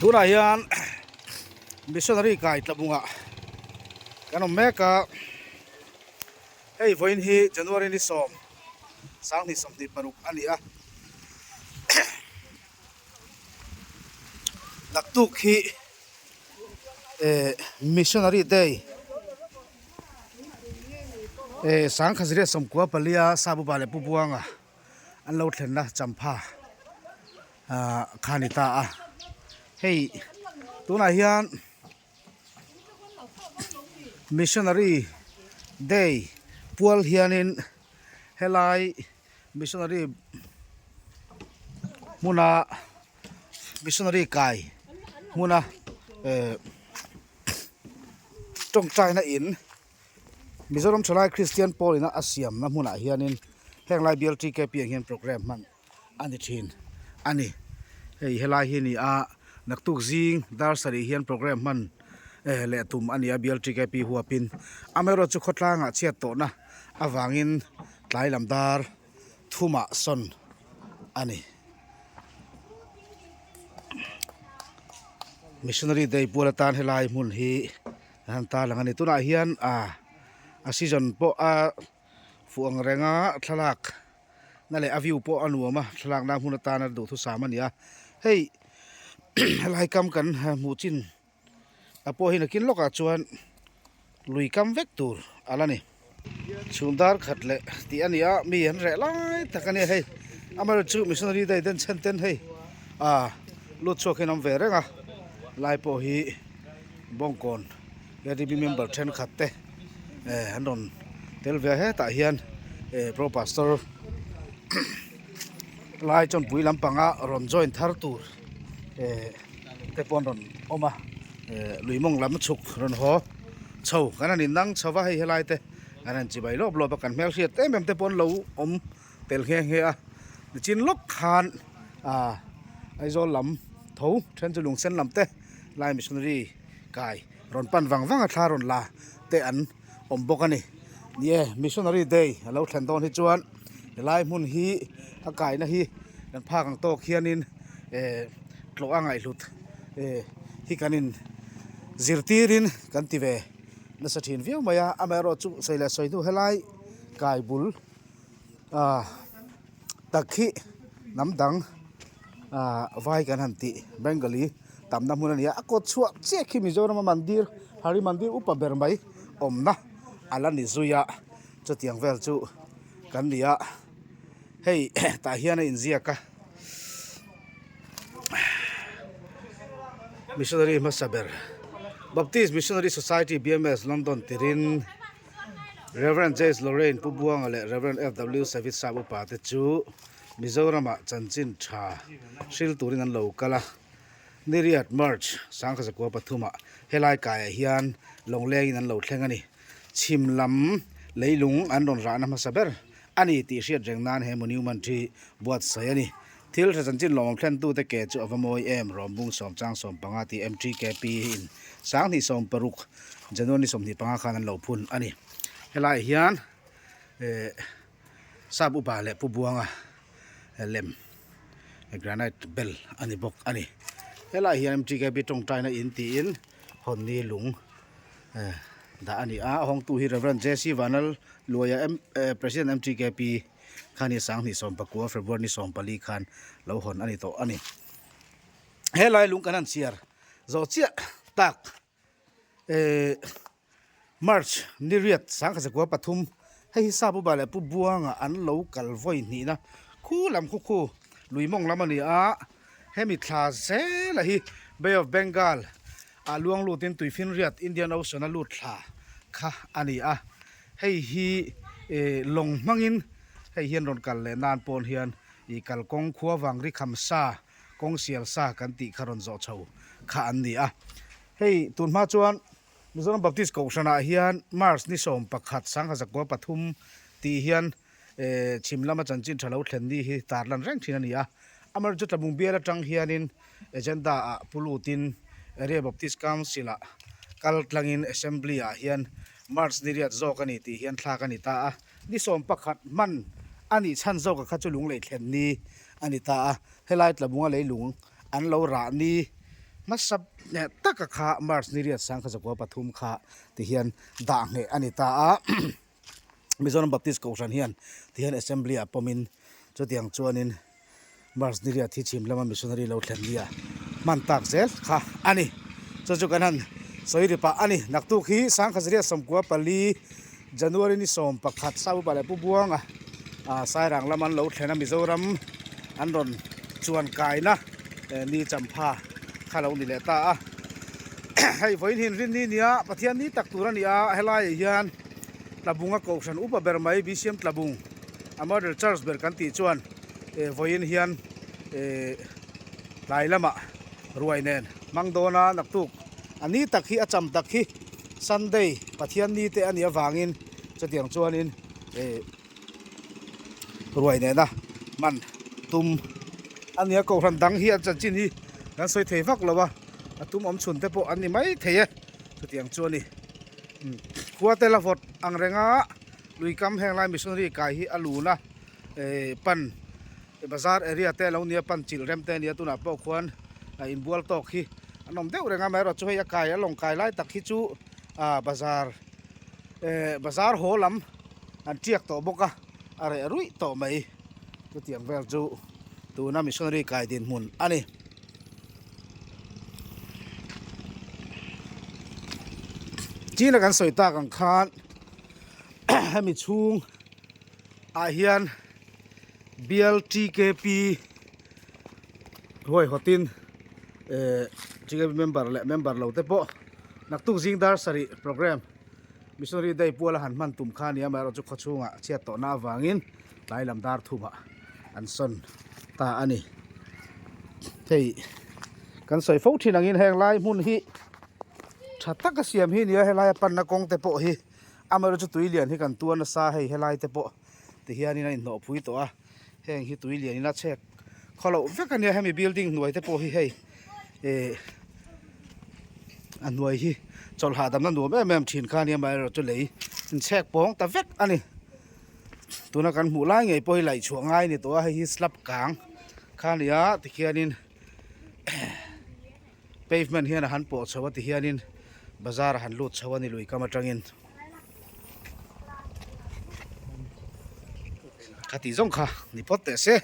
Tunah hian missionary kai tlabungah kan awm mek a, hei vawiin hi January ni sawm sanghnih 26 a ni a. Naktuk hi missionary day Sangkhazriat sawmkua palia Sabuba leh Pu Buanga an lo thlenna champha ah kha a ni ta a hei tunah hian missionary day pual hianin helai missionary hmuna missionary kai hmuna eh tawngtaina in. Mizoram Thalai Kristian Pawl ina a siamna hmunah hianin heng lai bial TKP ang hian programme hman a ni thin a ni. Hei helai hi a ni a, naktuk zing dar sarih hian programme hman eh leh tum a ni a bial TKP huapin. Amaherawhchu chu khawtlangah chhiat tawhna avangin tlai lam dar thumah sawn a ni. Missionary Day pual atan helai hmun hi. A han tar lang a ni tunah hian ah a season pawh a fuh ang reng a thlalak na leh a view pawh a nuam a thlalak na hmun atana duhthusam a ni a hei helai kam kan hmuh chin a pawh hi nakin lawkah chuan lui kam vek tur a la ni. Chhun dar khat leh tih a ni a mi an reh lai tak a nia hei amaherawhchu chu missionary day den chhen ten hei ah lut chhuak hian awm ve reng a lai pawh hi bawngkawn ktp member thenkhat te eh an rawn tel ve a hetah hian eh pro pastor lai chawnpui lampanga rawn join thar tur eh te pawh an rawn awm a eh lui mawng lam chhuk rawn haw. Chho kan han innang chho va hei helai te kan han chibai lawp lawp a kan hmelhriat em em te pawh an lo awm tel nghe nghe a nichin lawk khan ah Aizawl lam tho then chu lungsen lam te lai missionary kai rawn pan vang vang a thla rawn la te an awm bawk a ni ni e missionary day a lo thlen dawn hi chuan helai hmun hi a kaina hi kan phak ang tawk hianin eh tlawh a ngaihhlut eh hi kan in. Zirtirin kan ti ve nasa thin viau mai a, amaherawh chu sawi leh sawi hnu helai kai bul ah tak hi hnam dang ah vai kan han tih Bengali tamna hmun a ni a, a kawt chhuah chiah khi Mizorama mandir Hari Mandir upa ber mai awmna a la ni zui a, chutiang vel chu kan ni a, hei tah hian a inziak a. Missionary hmasa ber Baptist Missionary Society BMS London tirin Rev J Lorraine Pu Buanga leh Rev FW Savit Sap upa te chu Mizoramah chanchin tha hril turin an lo kal a. Niriat March sangkha zakua pathumah helai kaiah hian lawnglengin an lo thleng a ni. Chhim lam leilung an rawn rahna hmasa ber a ni tih hriat reng nan he monument hi buatsaih a ni. Thil hre chanchin lawmawm thlentute ke chu a va mawi em, Rawmbung sawmchang 15 tih MTKP in 2016 January ni 25 khan an lo phun a ni. Helaiah hian eh Sap upa leh Pu Buanga lem granite bel a ni bawk a ni. Helaiah hian MTKP tawngtaina in tiin Hawnni lung eh dah a ni a, a hawngtu hi Rev JC Vanal Luaia President MTKP kha ni 2019 February ni 14 khan lo hawn a ni tawh a ni. Helai lung kan han chhiar zawh chiah tak eh March ni riat 2023 hei hi Sapu Ba leh Pu Buanga an lo kal vawi hnihna khu lam khu khu lui mawng lam a ni a, hemi thla zela hi Bay of Bengal ah luang lutin tuifinriat Indian Ocean a lut thla kha a ni a. Hei hi ih lawng hmangin hei hian rawn kal leh nan pawn hian ih kalkawng khua vang ri kham sa kawng sial sa kan tih kha rawn zawh chho kha an ni a. Hei tun hma chuan Mizoram Baptist Kohhranah hian March ni 11 2023 tih hian eh chhim lama chanchin tha lo thlen ni hi tar lan reng thin a ni a. Amaherawhchu Tlabung bial atang hianin agenda ah pu lutin Area Baptist Council ah kal tlangin Assembly ah hian March ni riat zawk a ni tih hian thlak a ni ta a. Ni 11 hman A nih chhan zawka kha chu lunglei thlen ni a ni ta a, helai tlabunga leilung an lo rah ni hmasa leh taka kha March ni riat sang kha 13 kha ti hian dah ngheh a ni ta a. Mizoram Baptist Kohhran hian ti hian Assembly ah pawmin chutiang chuanin March ni riat hi chhim lama missionary lo thlen nia hman tak zel kha a ni. Chu chu kan han sawi ri pah a ni. Naktuk hi Sangkhazriat 14 January ni 11 Saupa leh Pu Buanga Sairang lama an lo thlen a Mizoram an rawn chuan kaina ni champha kha lo ni leh ta a. Hei vawiin hi inrinni nia Pathian ni tak tur a ni a helaiah hian Tlabunga Kohhran upa ber mai BCM Tlabung a Mother Church ber kan tih chuan vawiin hian tlai lamah ruai nen hmang dawn a naktuk a ni tak hi a cham tak hi Sunday Pathian ni te a nih avangin chutiang chuanin ruai nena hman tum a nia Kohhran dang hi an chanchin hi kan sawi thei vak lo a a tum awm chhun te pawh an ni mai thei e chutiang chu a ni. Khua te la vawt ang renga lui kam heng lai missionary kai hi a lun a eh pan bazar area te alo nia pan chilh rem te ania tunah pawh khuan a inbual tawk hi an awm deuh reng a amaherawh chu hei a kai a lawng kai lai tak hi chu ah bazar eh bazar haw lam an tiak tawh bawk a a reh ruih tawh mai chutiang vel chu tuna missionary kai dinhmun a ni. China kan sawi tak ang khan hemi chhung ah hian BLTKP huaihawtin eh TKP member leh member lo te pawh naktuk zing dar sarih programme Missionary Day puala han hman tum kha a ni a amaherawhchu khaw chhungah chhiat tawhna avangin tlai lam dar thumah an sawn ta a ni. Hei kan sawi fo thin angin heng lai hmun hi tha taka siam hi a ni a helaia panna kawng te pawh hi amaherawhchu tui lian hi kan tuar nasa hei helai te pawh ti hianin a inhnawh phui tawh a heng hi tui lianin a chhek khaw loh vek a nia hemi building hnuai te pawh hi hei eh a hnuai hi chawlh hahdamna nuam em em thin kha a nia amaherawhchu lei inchhek pawng ta vek a ni. Tuna kan hmuh lai ngei pawh hi laih chhuah ngai a ni tawh a hei hi slab kang kha a ni a tikhianin pavement hian a han pawh chho a tihianin bazar a han lut chho a ni lui kam atangin kha tih zawng kha ni phawt teh se.